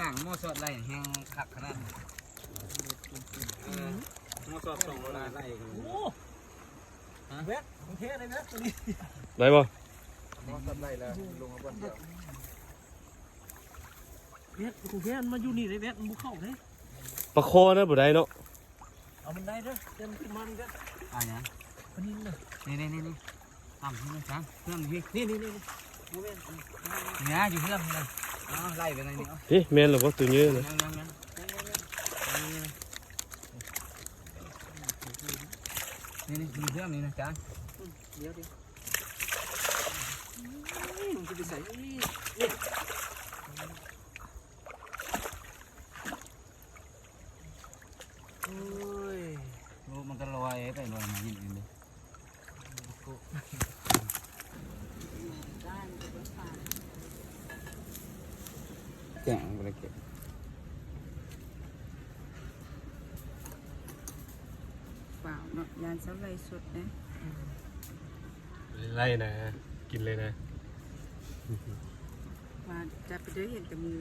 ຫາງໝໍ້ສອດໄລ່ແຮງຄັກຂະໜາດ ເອີ ໝໍ້ສອດສອງໂລລາໄລ່ ໂອ້ ຮະ ແວັດ ໂອເຄເລີຍແວັດ ຕົວນີ້ ໄດ້ບໍ່? ໝໍ້ສອດໄລ່ແລ້ວ ລົງມາບ່ອນດຽວ ແວັດ ໂອເຄ ມັນມາຢູ່ນີ້ເລີຍແວັດ ມັນບໍ່ເຂົ້າເດ້ ປາຄໍນະບໍ່ໄດ້ເນາະ. ເອົາມັນໄດ້ເດີ ເດີນຂຶ້ນມານີ້ເດີ ອ່າຫຍັງ? ປານິນນະ ນີ້ໆໆໆ ຕາມເພື່ອນຊະ ເພື່ອນນີ້ ນີ້ໆໆ ບໍ່ແມ່ນ ນີ້ນະ ຢູ່ເພື່ອນນີ້ນະ ເອົາໄລ່ໄປໃນນີ້ ເອົາ ນີ້ແມ່ນແລ້ວບໍ່? ໂຕໃຫຍ່ນະ ຍັງໆໆ ນີ້ໆ ຢູ່ເພື່ອນນີ້ນະຈານ ອືມ ດຽວໆ ອືມ ມັນຊິໄປໃສ? ນີ້ ໂອ້ຍ ໂອ້ ມັນກໍລອຍໄປລອຍມາຢູ່ນີ້ເດ້ ແຈ້ງບໍ່ໄດ້ເກັບ ວ້າວເນາະ ຢ້ານເຂົາໄລ່ສົດເດ້ ໄລ່ນະ ກິນເລີຍນະ ວ່າຈັບໄປເດີ ເຫັນແຕ່ມື.